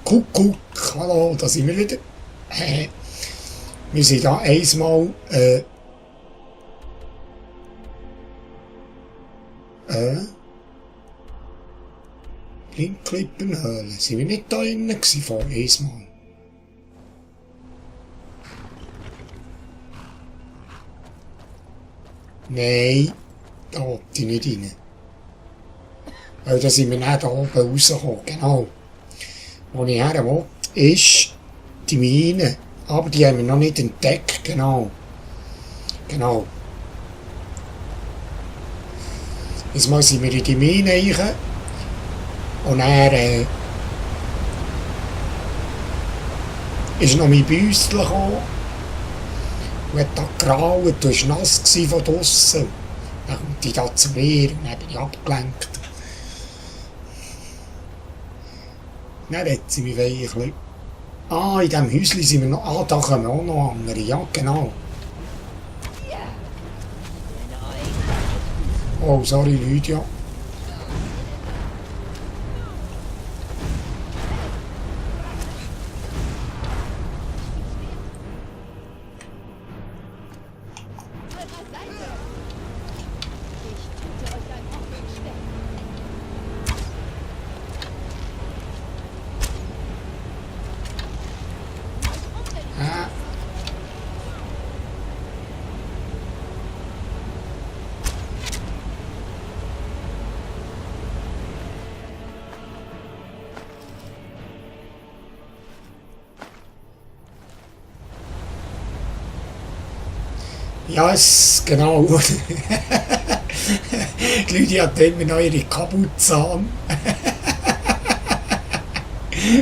Kuckuck, hallo, da sind wir wieder. Wir sind da einmal, Blindklippenhöhle. Sind wir nicht da innen gewesen vor einmal? Nein, da wollte ich nicht rein. Weil da sind wir nicht da oben rausgekommen, genau. Wo ich her will, ist die Mine. Aber die haben wir noch nicht entdeckt, genau. Genau. Jetzt mal sind wir in die Mine rein. Und dann ist noch mein Büstel gekommen. Und hat da gerauert und war nass von draussen. Dann kommt die da zu mir und dann bin ich abgelenkt. Dann hat sie mich ein bisschen... Ah, in diesem Häuschen sind wir noch... Ah, da kommen auch noch andere. Ja, genau. Oh, sorry, Lydia. Ja, genau. Die Leute hat immer noch ihre Kapuze an.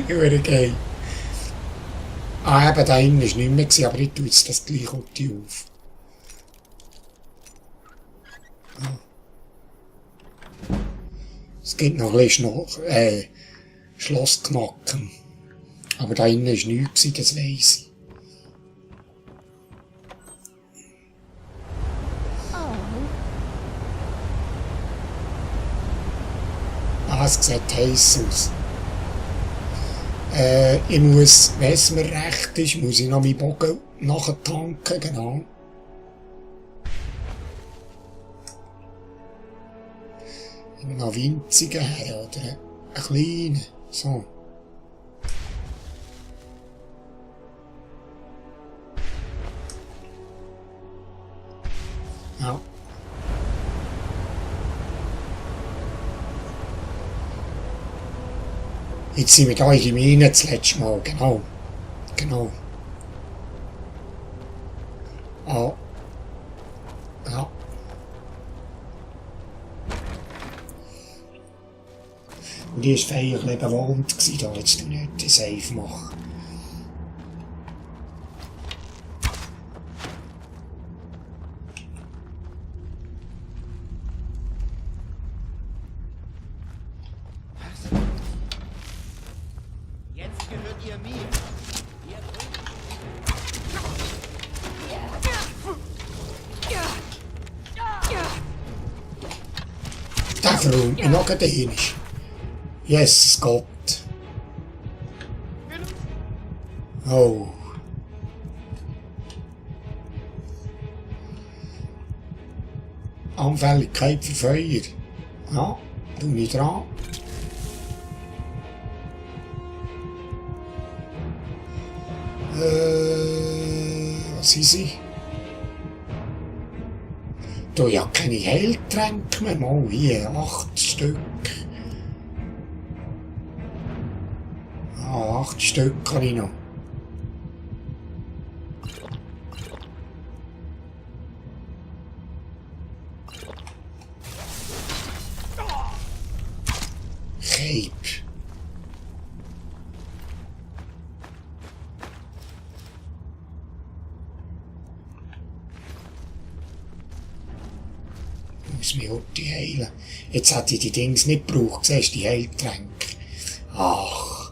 Hure geil. Ah, eben, da hinten war nicht mehr, gewesen, aber ich tue jetzt das gleich auf. Es gibt noch ein bisschen Schlossknacken. Aber da hinten war nichts, das weiss ich. Ah, es sieht heiß aus. Ich muss, wenn es mir recht ist, muss ich noch meinen Bogen nachtanken, genau. Ich noch winzigen her, oder? Einen kleinen, so. Ja. Jetzt sind wir da in die Mine das letzte Mal, genau. Genau. Ah. Ja. Und die war feierlich bewohnt, da jetzt du nicht den Safe machen. Der verräumt mich noch Dänisch. Jesus Gott. Oh. Anfälligkeit für Feuer. Ja, tu ich dran. Was ist sie? Du ja keine Heiltränke mehr, mal hier, 8 Stück. Ah, 8 Stück kann ich noch. Cape. Muss mich heute heilen. Jetzt hat ich die Dings nicht gebraucht, siehst du, die Heiltränke. Ach.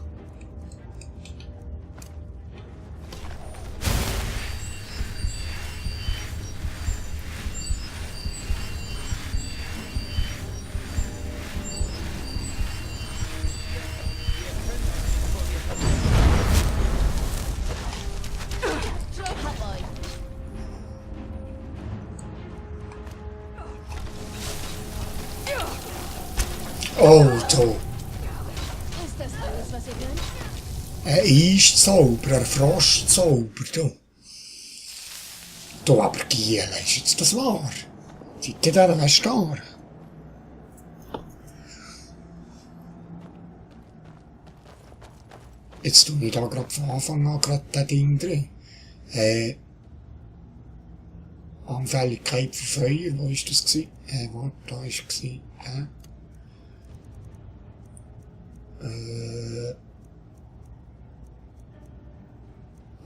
Oh, da. Ist das alles, was ihr könnt? Ein Eiszauber, ein Frostzauber, da. Da aber Giele, ist jetzt das wahr? Seid ihr da stark? Jetzt tue ich da gerade von Anfang an gerade das Ding drin. Anfälligkeit für Feuer, wo ist das gewesen? Warte, da war es gewesen.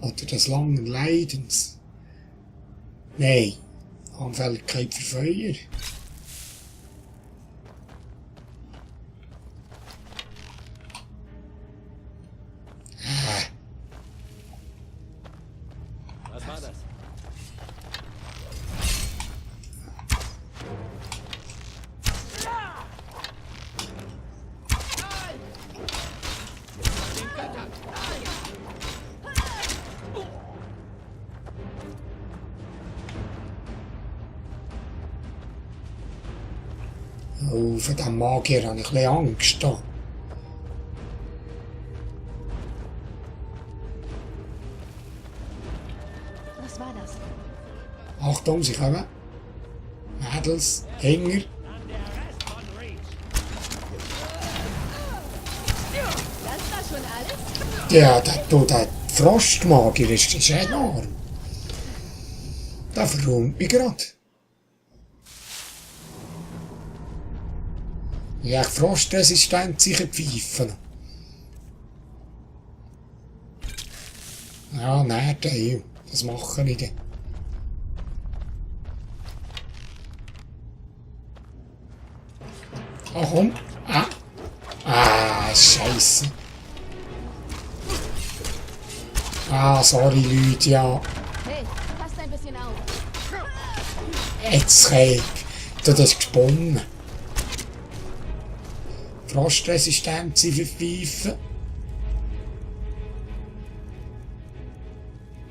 Oder des langen Leidens. Nein, Anfälligkeit für Feuer. Was war das? Oh, von diesem Magier habe ich ein bisschen Angst da. Was war das? Achtung, sie kommen. Mädels, Hänger. Das war schon alles? Ja, der Frostmagier ist enorm. Der verräumt mich gerade. Ja, frostresistent sicher pfeifen. Ja, nein, Teil. Das mache ich dann. Ah, komm. Scheisse. Sorry, Leute, ja. Hey, passt ein bisschen auf. Jetzt krieg. Das ist gesponnen. Frostresistent sind für Pfeifen.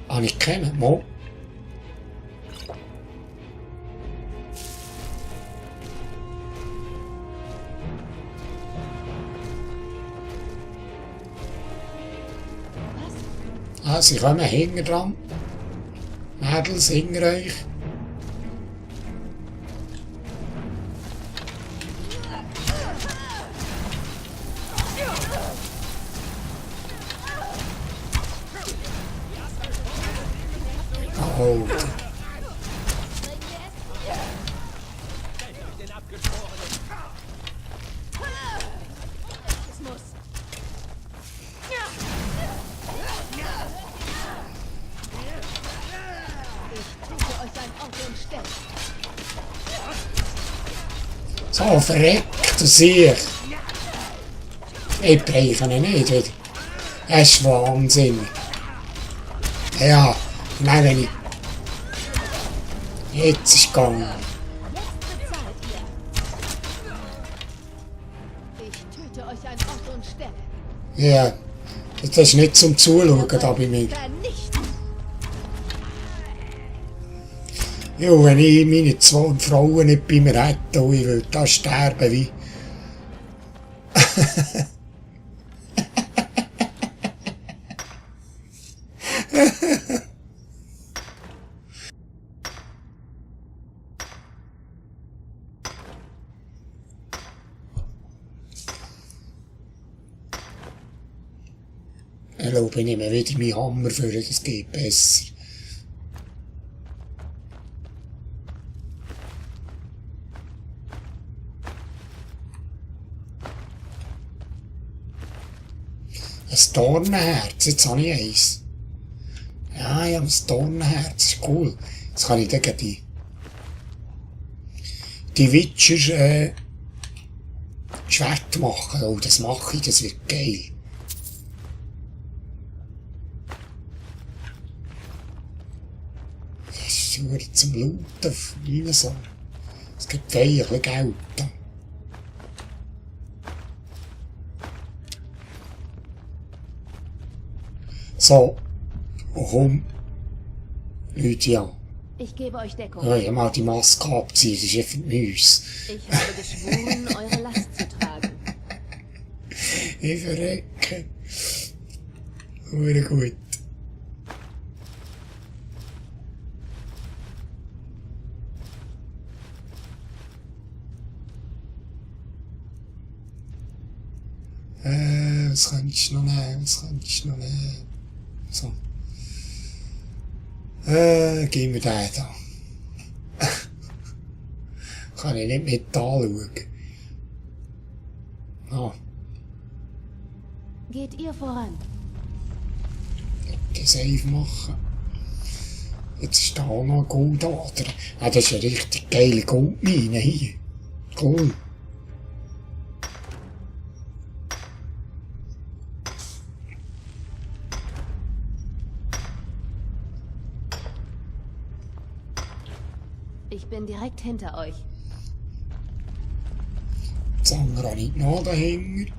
Habe ich kennen, Mo. Was? Sie kommen hinten dran. Mädels, hinter euch. Oh, Es muss. Ich töte euch an Ort und Stelle. so verreckt du siehst. Ich breche ihn nicht wieder. Das ist wahnsinnig. Ja, nein, wenn ich... Jetzt ist es gegangen. Jetzt bezahlt ihr. Ich töte euch an Ort und Stelle. Ja, das ist nicht zum Zuschauen da bei mir. Vernichten. Ja, wenn ich meine 2 Frauen nicht bei mir hätte, ich würde da sterben wie... Ich glaube, ich nehme wieder meinen Hammer für, das geht besser. Ein Dornenherz, jetzt habe ich eins. Ja, ich habe ein Dornenherz, ist cool. Jetzt kann ich dann die Witcher Schwert machen. Oh, das mache ich, das wird geil. Das ist nur zum Looten, wie so. Es gibt feierlich Geld da. So, komm. Leute, ja. Ich gebe euch Deckung. Ja, mal die Maske abziehen, das ist einfach Müsse. Ich habe geschworen, eure Last zu tragen. Ich verrecke. Hure gut. Was könntest du noch nehmen? So. Gib mir den da. Kann ich nicht mit anschauen. Ah, Geht ihr voran. den Save machen. Jetzt ist da auch noch ein Goldader. Ah, das ist eine richtig geile Goldmine hier. Cool. Ich bin direkt hinter euch. Das andere habe ich noch dahinter.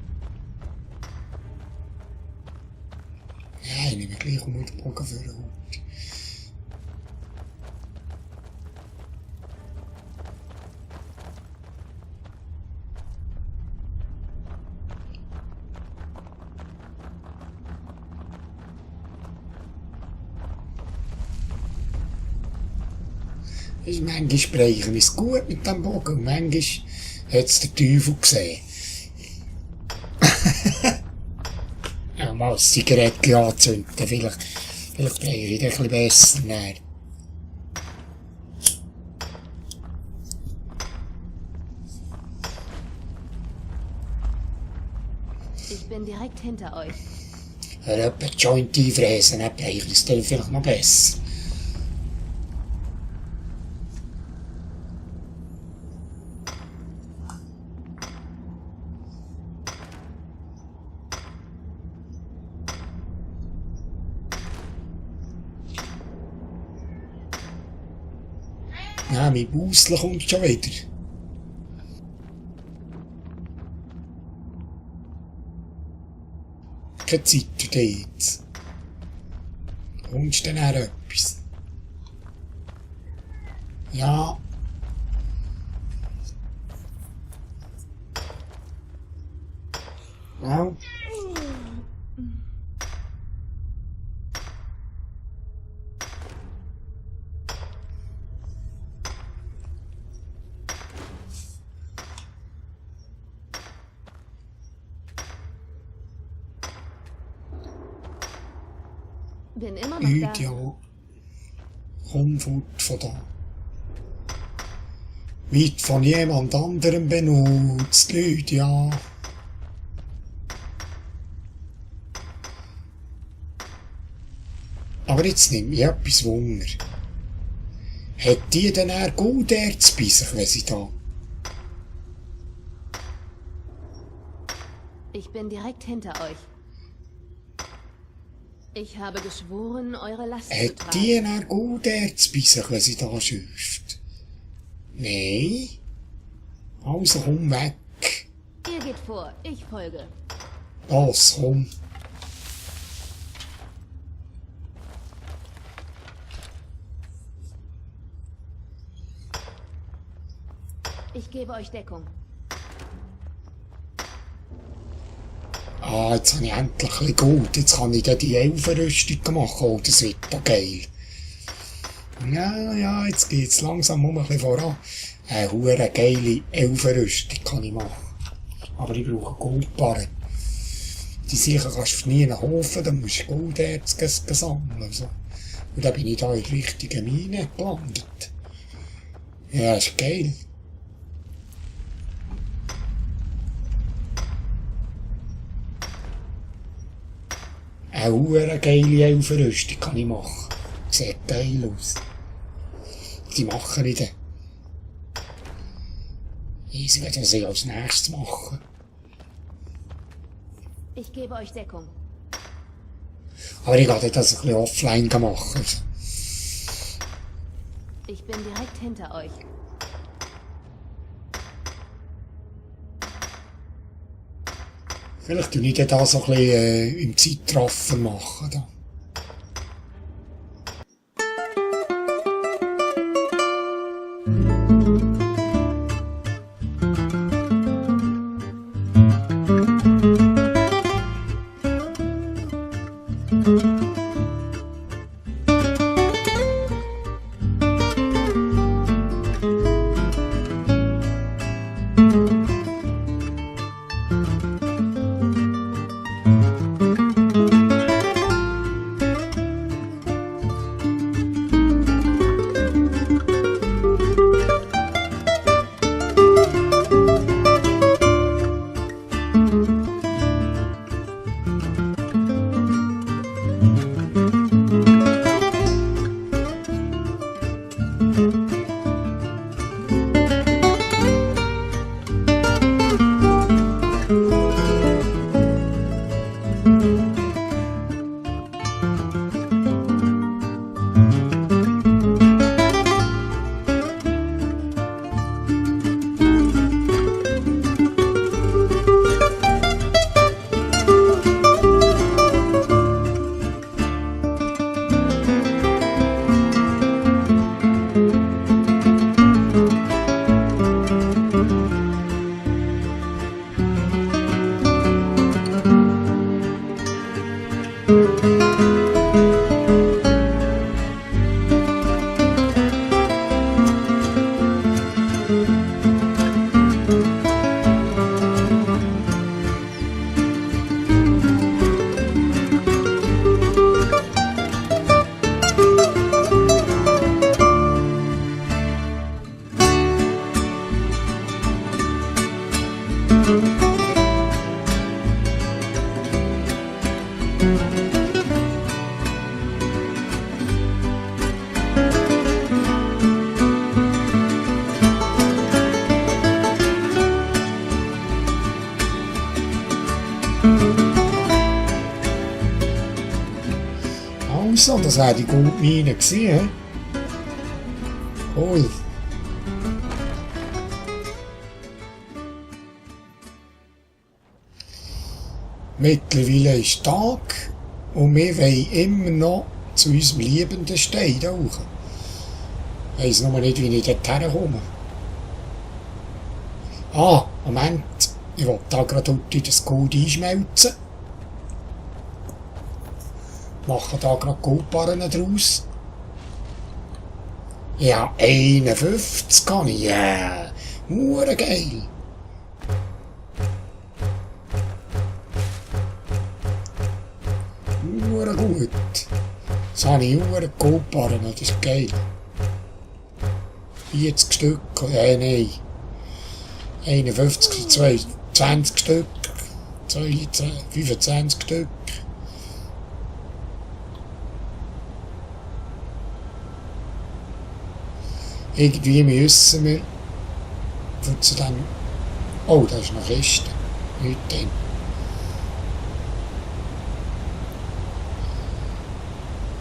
Ja, ich nehme gleich um den Bogen für den Hut. Manchmal sprechen wir es gut mit dem Bogen und manchmal hat es der Teufel gesehen. Ja, mal das Zigarettchen anzünden, vielleicht bräuchte ich das ein bisschen besser. Nein. Ich bin direkt hinter euch. Wenn jemand die Joint einfräsen, dann bräuchte ich es dann vielleicht noch besser. Ja, mein Bausel kommt schon wieder. Keine Zeit für dich jetzt. Kommst du denn auch etwas? Ja. Ja. Bin immer noch da. Ja. Komm fort von da. Weit von jemand anderem benutzt, Leute, ja. Aber jetzt nimmt mich etwas Wunder. Hat die denn auch Golderz bei sich, wenn sie da? Ich bin direkt hinter euch. Ich habe geschworen, eure Last zu Hat tragen. die auch Golderz bei sich, wenn sie da schürft? Nein. Also komm weg. Ihr geht vor, ich folge. Los, komm. Ich gebe euch Deckung. Ah, jetzt habe ich endlich ein bisschen Gold. Jetzt kann ich dann die Elfenrüstung machen. Oh, das wird doch geil. Ja, jetzt geht's langsam ein bisschen voran. Eine hure geile Elfenrüstung kann ich machen. Aber ich brauche Goldbarren. Die sicher kannst du nie in den Hofen, dann musst du Golderz sammeln. So. Und dann bin ich da in der richtigen Mine gelandet. Ja, ist geil. Eine hure geile Elfenrüstung kann ich machen. Sieht geil aus. Die mache ich dann. Ich werde sie als nächstes machen. Ich gebe euch Deckung. Aber ich werde das ein bisschen offline machen. Ich bin direkt hinter euch. Vielleicht tue ich dann da so ein bisschen im Zeitraffer machen. Da. Also, das wäre die Goldmine gewesen. Cool. Mittlerweile ist Tag und wir wollen immer noch zu unserem liebenden Stein rauchen. Ich weiss nur nicht, wie ich dort herkomme. Ah, Moment. Ich will da gerade heute das Gold einschmelzen. Machen da gerade Goldbarren draus. Ja, 51 kann ich. Ja, yeah. Geil. Gut. Jetzt habe ich Goldbarren, das ist geil. 40 Stück, nein. 51, 20 Stück, 25 Stück. Irgendwie müssen wir zu dem... Oh, da ist noch Kiste. Nicht drin.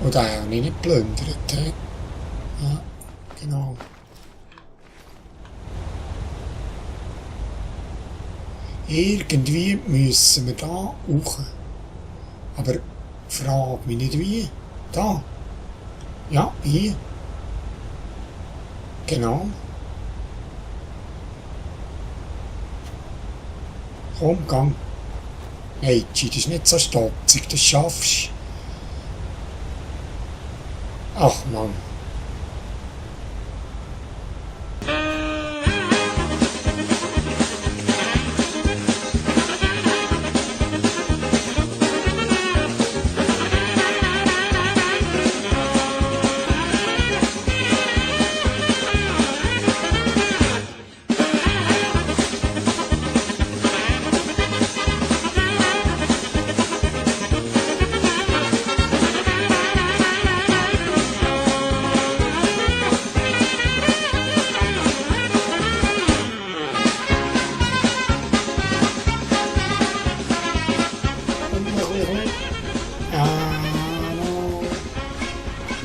Und den habe ich nicht geplündert. He? Ja, genau. Irgendwie müssen wir da hoch. Aber frag mich nicht wie. Da. Ja, hier. Genau. Komm, gang. Mädchen, das ist nicht so stotzig, das schaffst du. Ach Mann.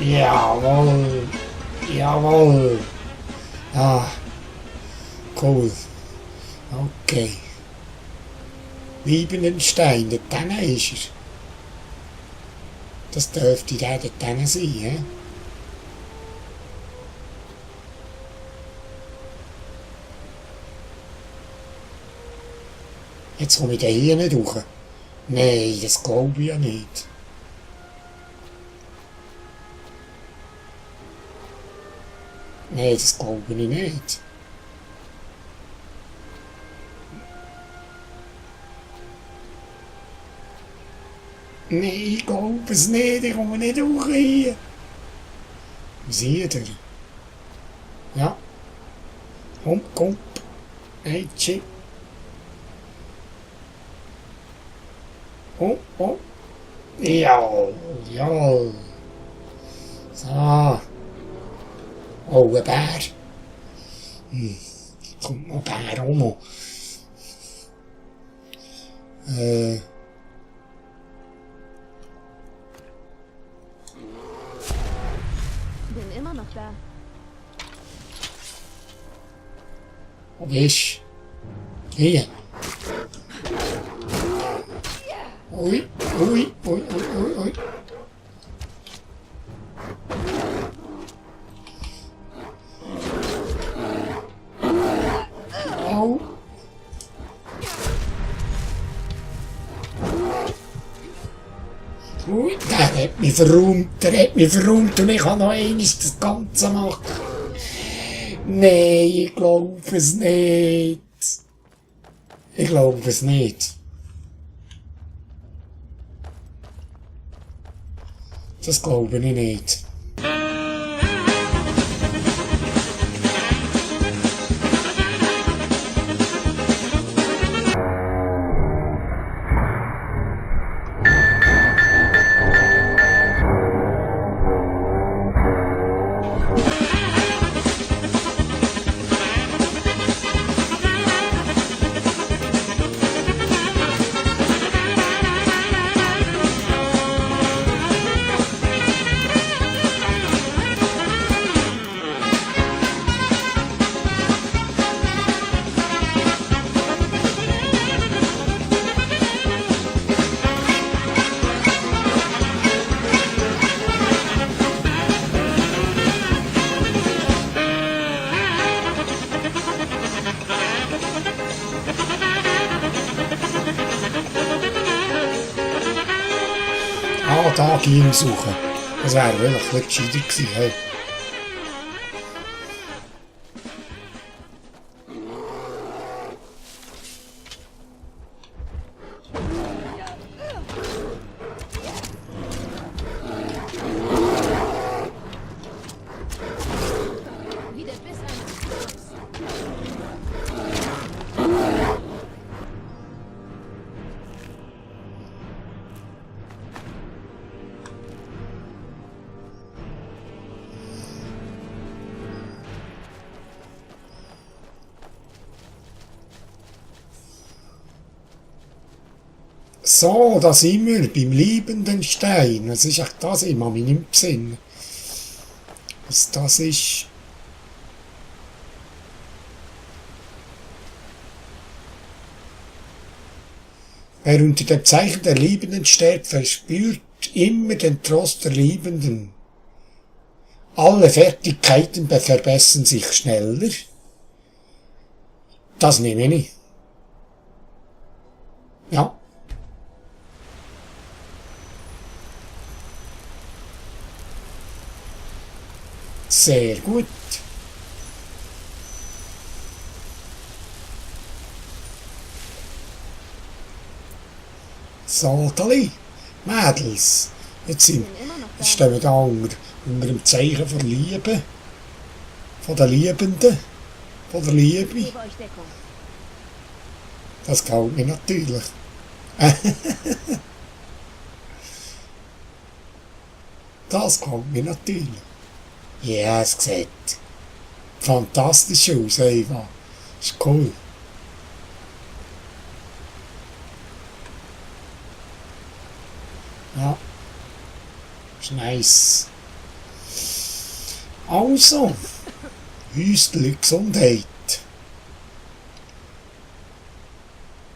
Jawohl. Jawohl. Ah. Cool. Okay. Liebenden Stein, dort hinten ist er. Das dürfte der dort hinten sein, he? Jetzt komme ich da hier nicht hoch. Nein, das glaube ich ja nicht. Nein, das glaube ich nicht. Nein, ich glaube es nicht. Ich komme nicht hoch hier. Wie seht ihr? Ja. Komm. Hey, Chip. Oh. Jawohl. So. Oh, ein Bär. Kommt noch ein Bär auch noch. Bin immer noch da. Wo bist du? Hier. Ui. Au. Ui, der hat mich verräumt und ich kann noch einmal das Ganze machen. Nein, ich glaube es nicht. Ich glaube es nicht. Das glaube ich nicht. Ah, da ging suchen. Das wäre wirklich ein bisschen gescheiter gewesen. Hey. Wieder bis ein. So, da sind wir beim liebenden Stein. Was ist echt das? Ich habe mich nicht mehr besinnen. Was das ist? Wer unter dem Zeichen der Liebenden steht, verspürt immer den Trost der Liebenden. Alle Fertigkeiten verbessern sich schneller. Das nehme ich. Ja. Sehr gut. So, Tali, Mädels, jetzt stehen wir da unter dem Zeichen von Liebe, von der Liebenden, von der Ich Liebe. gebe euch Deckung. Das gefällt mir natürlich. Das gefällt mir natürlich. Ja, es sieht fantastisch aus, Eva. Ist cool. Ja, ist nice. Also, Hüstli Gesundheit.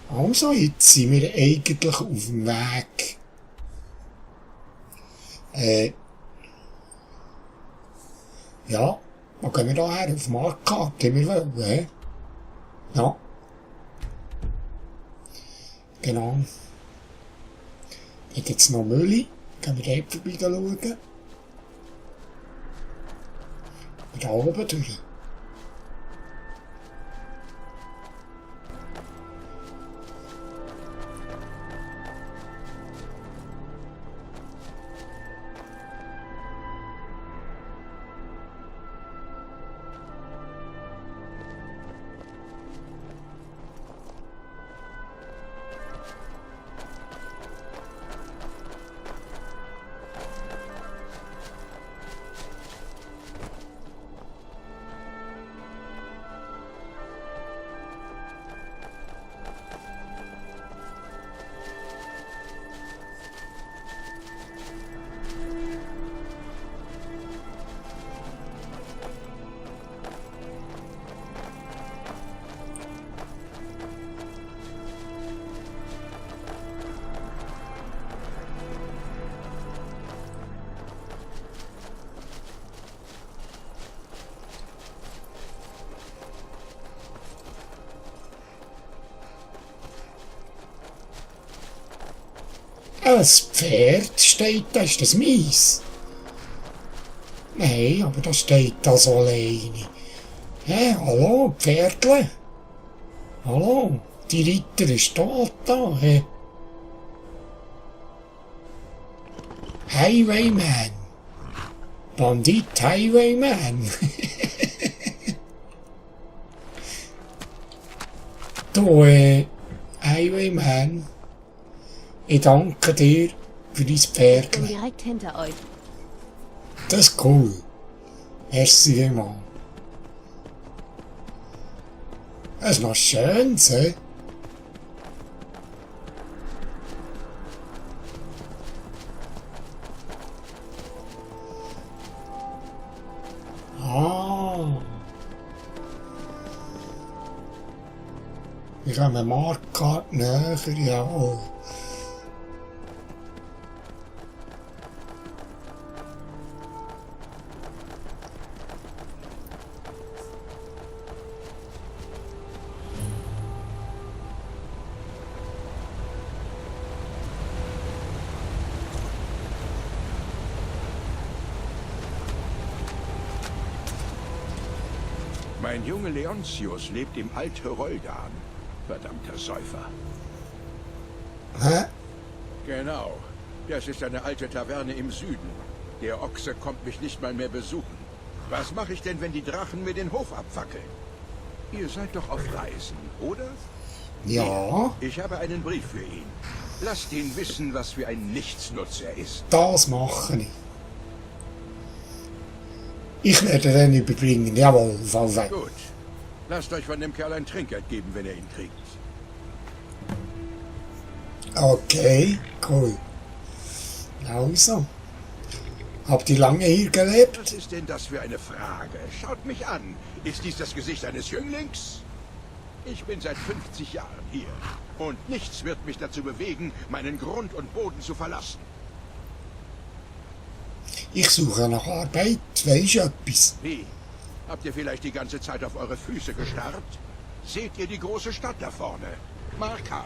Also, jetzt sind wir eigentlich auf dem Weg. Ja, wo gehen wir da her? Auf Marktkarte, wir wollen, hä? Ja. Genau. Hier gibt's noch Müll. Gehen wir dort vorbei schauen. Da oben durch. Das Pferd steht da, ist das meins? Nein, aber das steht da so alleine. Hä, hallo, Pferdle? Hallo, die Ritter ist tot da, hä? Highwayman. Bandit Highwayman. Du, Highwayman. Ich danke dir für dein Ich bin Pferd. direkt hinter euch. Das ist cool. Merci vielmals. Das ist noch schön, hä? Ah. Ich habe eine Markkarte näher, jawohl. Mein Junge Leontius lebt im Alt-Heroldan, verdammter Säufer. Hä? Genau, das ist eine alte Taverne im Süden. Der Ochse kommt mich nicht mal mehr besuchen. Was mache ich denn, wenn die Drachen mir den Hof abfackeln? Ihr seid doch auf Reisen, oder? Ja, Ich habe einen Brief für ihn. Lasst ihn wissen, was für ein Nichtsnutz er ist. das mache ich. Ich werde den überbringen, jawohl, Fall weg. Gut. Lasst euch von dem Kerl ein Trinkgeld geben, wenn ihr ihn kriegt. Okay, cool. Also. Habt ihr lange hier gelebt? Was ist denn das für eine Frage? Schaut mich an. Ist dies das Gesicht eines Jünglings? Ich bin seit 50 Jahren hier. Und nichts wird mich dazu bewegen, meinen Grund und Boden zu verlassen. Ich suche nach Arbeit, weisst du etwas? Wie? Habt ihr vielleicht die ganze Zeit auf eure Füße gestarrt? Seht ihr die große Stadt da vorne? Markart.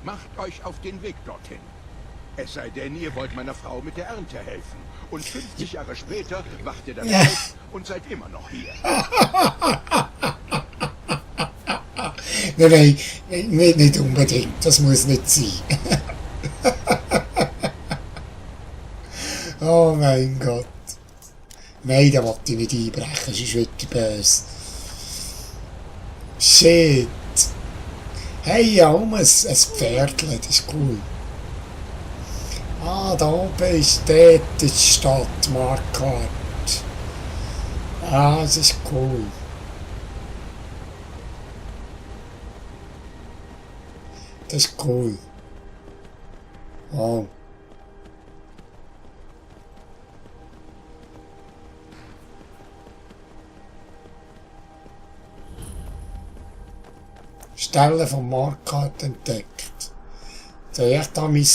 Macht euch auf den Weg dorthin. Es sei denn, ihr wollt meiner Frau mit der Ernte helfen. Und 50 Jahre später wacht ihr dann auf und seid immer noch hier. Nein, nicht unbedingt, das muss nicht sein. Oh mein Gott. Nein, da wollte ich nicht einbrechen, sonst wird er böse. Shit. Hey, ja, ein Pferdchen, das ist cool. Ah, da oben ist dort die Stadt, Markart. Ah, das ist cool. Das ist cool. Wow. Stellen von Markart entdeckt. Soll ich da mein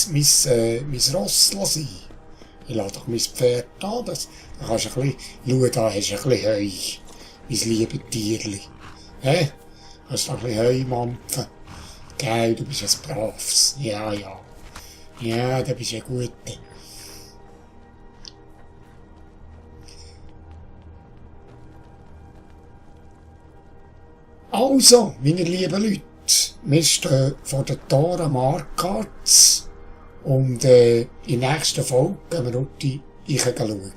Ross sein? Ich lasse doch mein Pferd da. Da kannst du ein bisschen schauen, da hast du ein bisschen Heu. Mein liebes Tierli. Hä? Kannst du ein bisschen Heu mampfen? Geil, du bist ein Braves. Ja, ja. Ja, du bist ein Guter. Also, meine lieben Leute, wir stehen vor den Toren Markarts und in der nächsten Folge gehen wir dort schauen.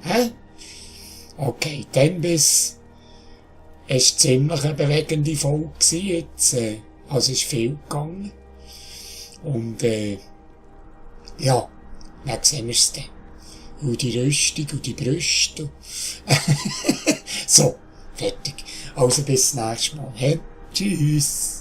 Hä? Okay, dann bis. Es war ziemlich eine bewegende Folge jetzt. Also es ist viel gegangen. Und ja, dann sehen wir es dann. Und die Rüstung und die Brüste. So, fertig. Also bis zum nächsten Mal. Hey, tschüss.